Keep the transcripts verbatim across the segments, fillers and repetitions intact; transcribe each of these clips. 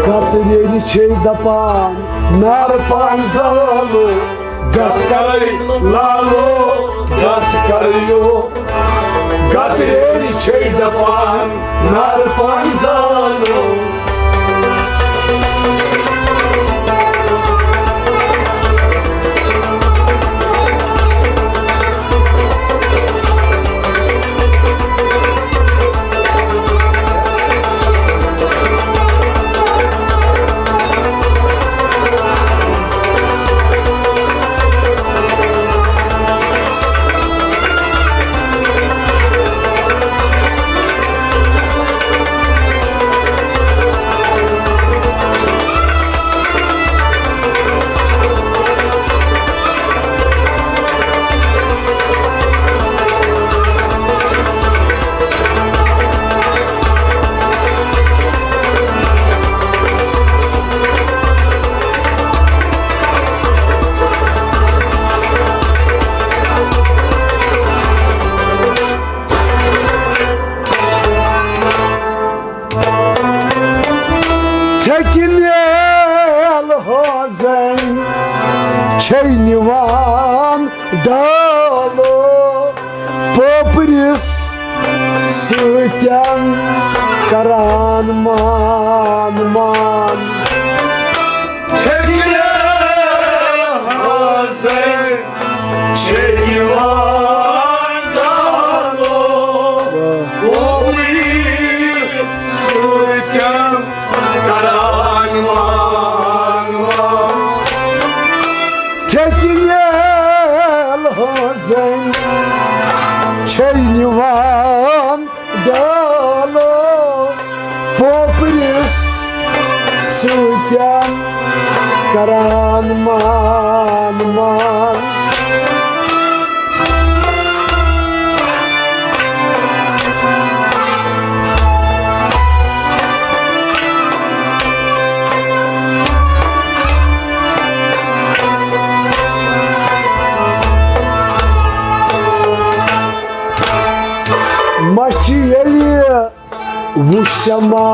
گترینۍ چھے دپان نار پان زالو، گتھ کرے لالو، گتھ کریو۔ گترینۍ چھے دپان نار پان زالو۔ تھیٚکہِ نیل ہٲنزن چھے نِوان ڈالو، پوپرِس سۭتٮ۪ن کران مان مان۔ تھیٚکہِ نیل ہٲنزن چھے یِوان ڈالو، پوپرِ سۭتۍ کران مان مان۔ تھیٚکہِ نیل ہٲنزن چھے یِوان ڈالو، پوپرِس سۭتٮ۪ن کران مان مان۔ مَچھِ ییٚلہِ وُچھما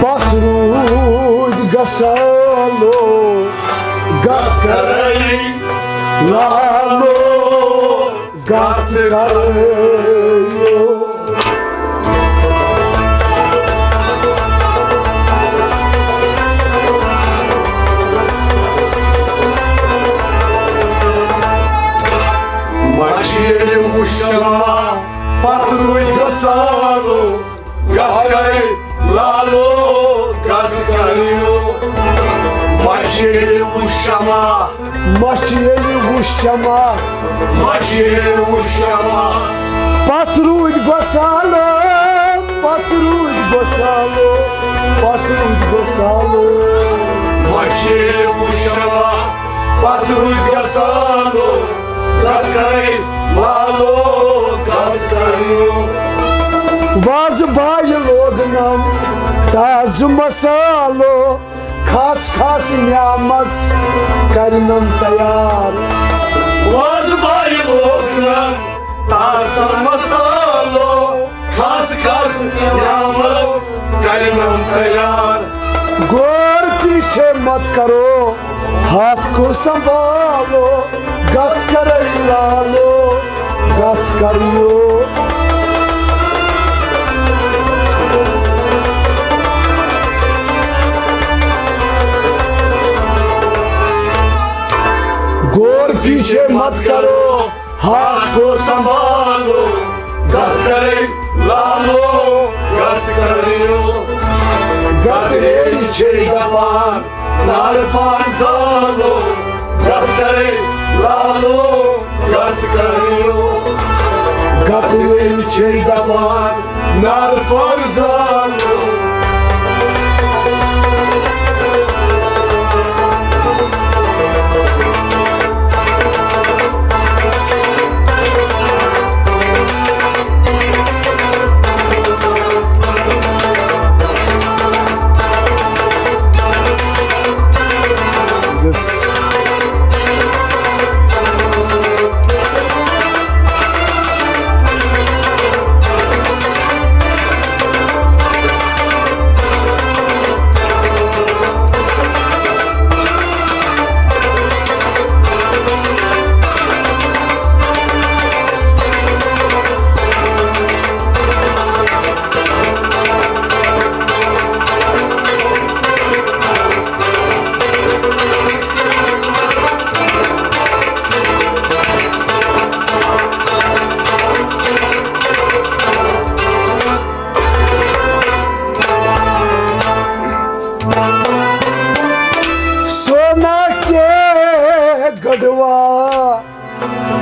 پتھ روٗدۍ گسالو، گتھ کرے لالو، گتھ کرے۔ مَچھِ ییٚلہِ وُچھما پتھ روٗدۍ گسالو، گتھ کرے لالو، گتھ کریو۔ مَچھِ ییٚلہِ وُچھما، مَچھِ ییٚلہِ وُچھما، مَچھِ ییٚلہِ وُچھما۔ پتھ روٗدۍ گۄسالو، پتھ روٗدۍ گۄسالو، پتھ روٗدۍ گۄسالو۔ مَچھِ ییٚلہِ وُچھما، پتھ روٗدۍ گۄسالو، گتھ کرے لالو، گتھ کریو۔ وازٕ بایہِ لوگنم تازٕ مسالو، خاص خاص نعمژ کرنم تیار۔ وازٕ بایہِ لوگنم تازٕ مسالو، خاص خاص نعمژ کرنم تیار۔ غور پیچھے مت کرو، ہاتھ کو سنبھالو، گتھ کرے لالو، گتھ کریو۔ غور پیچھے مت کرو، ہاتھ کو سنبھالو، گتھ کرے لالو، گتھ کریو۔ گترینۍ چھے دپان نار پان زالو، گتھ کرے لالو، گتھ کریو۔ گترینۍ چھے دپان نار پان زالو۔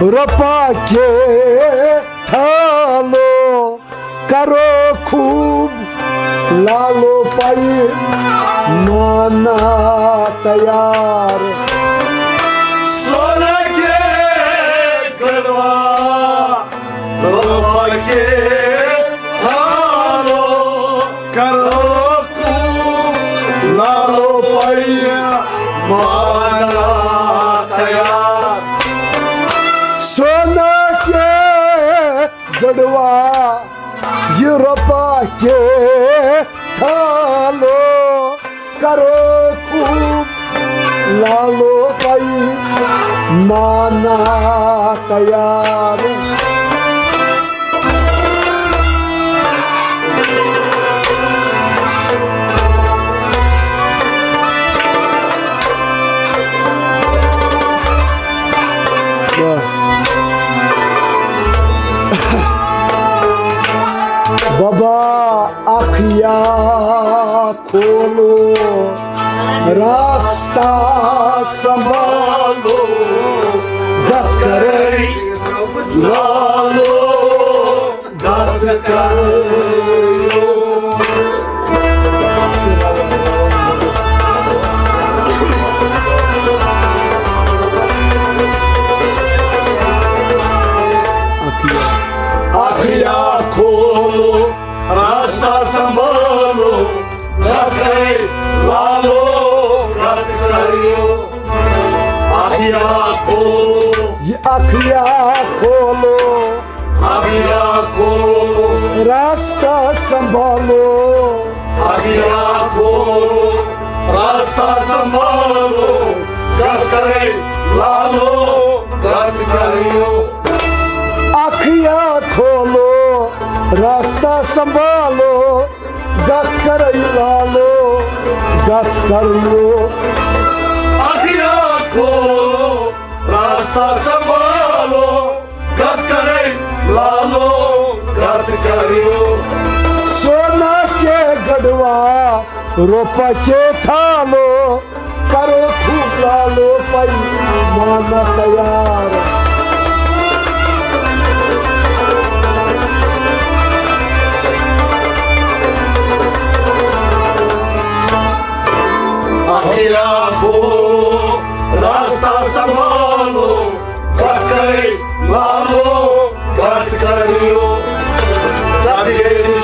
رۄپا کے تھالو، کرو خوب لالو پائی مانا تیار۔ سونا کے گڑوا، رۄپا کے تھالو، کرو خوب لالو پائی مانا تیار۔ سونا کے گڑوا، یہ رۄپا کے تھالو، کرو خوب لالو پائی مانا تیار۔ بابا اکھ یا کھولو، راستہ سنبھالو، گتھ کرے لالو، گتھ کرے۔ اکھ یا کھولو، راستہ سنبھالو، گتھ کرے لالو، گتھ کریو۔ اکھ یا کھولو، یہ اکھ یا کھولو، اکھ یا کھولو، راستہ سنبھالو، اکھ یا کھولو، راستہ سنبھالو، گتھ کرے لالو، گتھ کریو۔ اکھ یا کھولو، راستہ سنبھالو، گتھ کرے لالو، گتھ کریو۔ اکھ یا کھولو، راستہ سنبھالو، گتھ کرے لالو، گتھ کریو۔ سونا کے گڑوا، رۄپا کے تھالو، کرو خوب لالو پائی مانا تیار۔ اکھ یا کھولو، راستہ سنبھالو، گتھ کرے لالو، گتھ کریو۔ کتھِ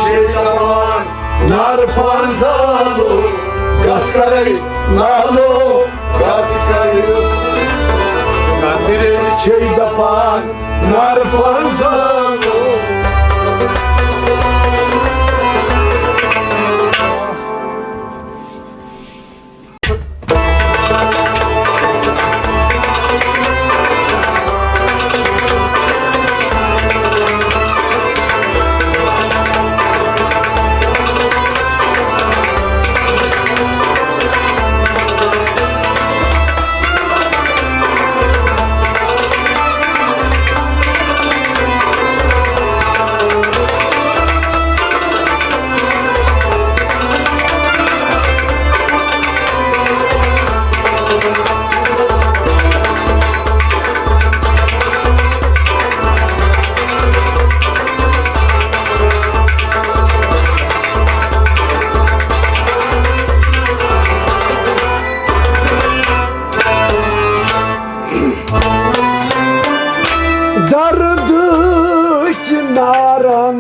چھے دپان نار پان زالو، گتھ کرے لالو، گتھ کریو۔ کتھِ چھے دپان نار پان زالو۔ دردٕکۍ نارن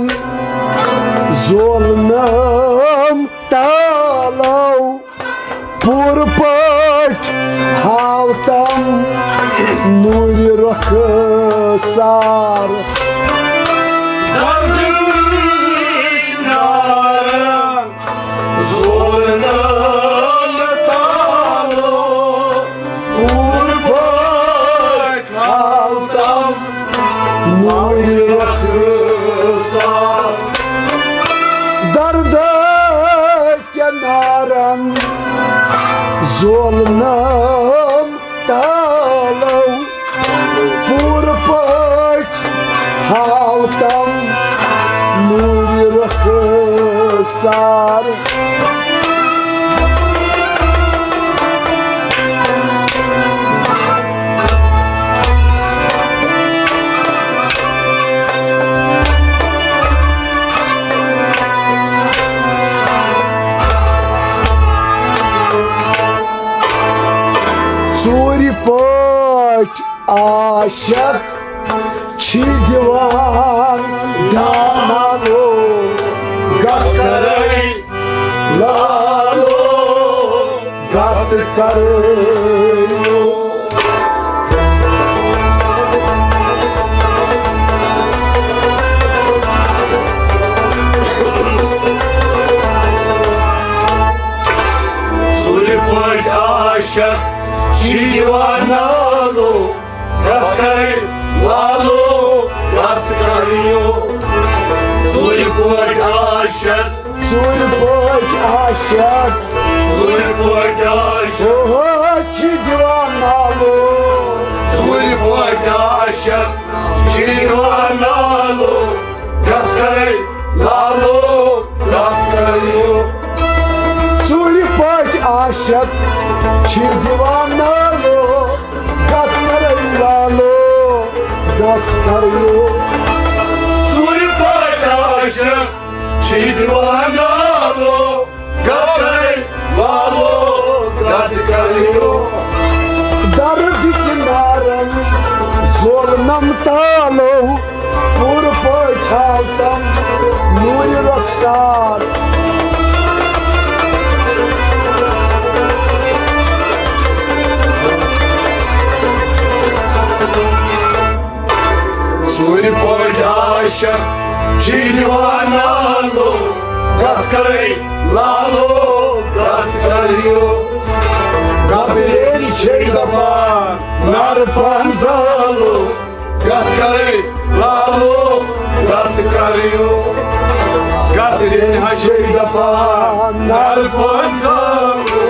زولنم تالو، پوٗرٕ پٲٹھۍ ہاو تم نوٗرِ رۄخسار۔ دردٕکۍ نارن زولنم تالو، پوٗرٕ پٲٹھۍ ہاو تم نوٗرِ رۄخسار۔ دردٕکۍ نارن زولنم تالو، پوٗرٕ پٲٹھۍ ہاو تم نوٗرِ رۄخسار۔ عاشق چھی دِوان دانالو، کتھ کرے لالو، کتھ کرے۔ ژوٗرِ پٲٹھۍ عاشق چھی دِوان لالو، کتھ کرے لالو، کتھ کریو۔ ژوٗرِ پٲٹھۍ عاشق، ژوٗرِ پٲٹھۍ عاشق، ژوٗرِ پٲٹھۍ عاشق، اوہو، چھی دِوان لالو۔ ژوٗرِ پٲٹھۍ عاشق چھی دِوان لالو، کتھ کرے لالو، کتھ کریو۔ ژوٗرِ پٲٹھۍ عاشق چھی دِوان لالو، کتھ کرے لالو، کتھ کریو۔ ژوٗرِ پٲٹھۍ عاشق چھی دِوان لالو، کتھ کرے لالو، کتھ کریو۔ درد چنارن زولنم تالو، پوٗرٕ پٲٹھۍ آو تم نوٗرِ رۄخسار۔ ژوٗرِ پٲٹھۍ عاشق چھی دِوان لالو، کتھ کرے لالو، کتھ کریو۔ گبرین چھے دپان نار پنزالو، کتھ کرے لالو، کتھ کریو۔ گبرین چھے دپان نار پنزالو۔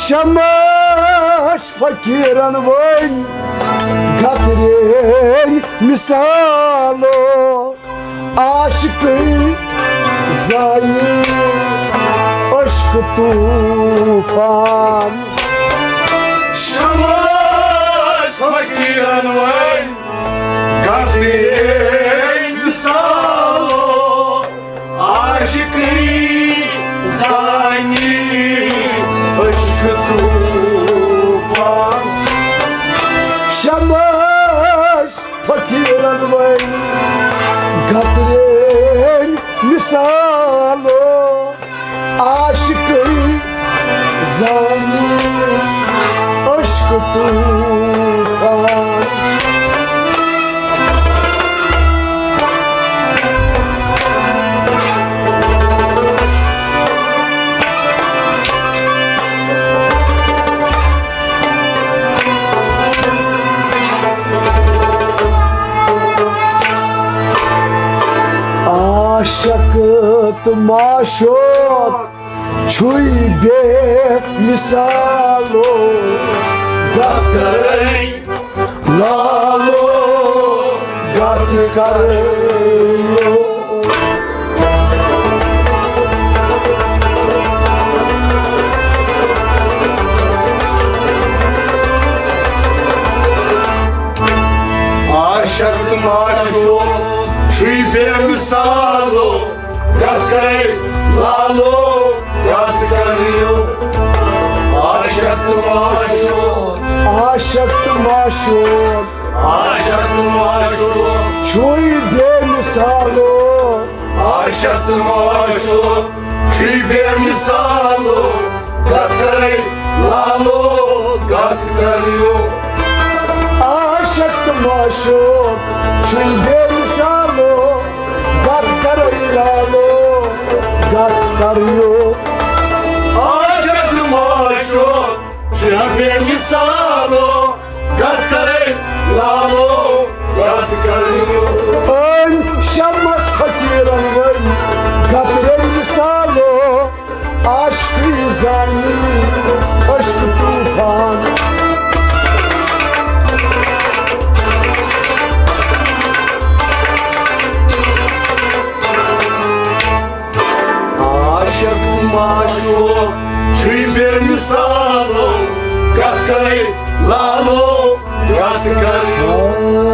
شماش فقیرن وٲنۍ گترین مثالو، عاشقٕے زانی عشق طوفان۔ شماش فقیرن وٲنۍ گترین مثالو، عاشقٕے زانی عشق طوفان۔ شماش فقیرن وٲنۍ گترین مثالو، عاشقٕے زانی عشق طوفان۔ عاشق تہٕ معشوق چھُے بے مثالو، گتھ کرے لالو، گتھ کرے لو۔ عاشق تہٕ معشوق چھُے بے مثالو، گتھ کرے لالو، گتھ کریو۔ عاشق تہٕ معشوق، عاشق تہٕ معشوق، عاشق تہٕ معشوق چھُے بے مثالو۔ عاشق تہٕ معشوق چھُے بے مثالو، گتھ کرے لالو، گتھ کریو۔ عاشق تہٕ معشوق چھُے بے مثالو، گتھ کرے لالو، گتھ کریو۔ عاشق تہٕ معشوق چھُ بے مثالو، گتھ کرے لالو، گتھ کریو۔ أمۍ شرمس فقیرن ؤنۍ، گتھ رٔنۍ مثالو۔ عاشقی زانی عشق طوفان۔ عاشق تہٕ معشوق چھُے بے مثالو، گتھ کرے لالو، گتھ کرے۔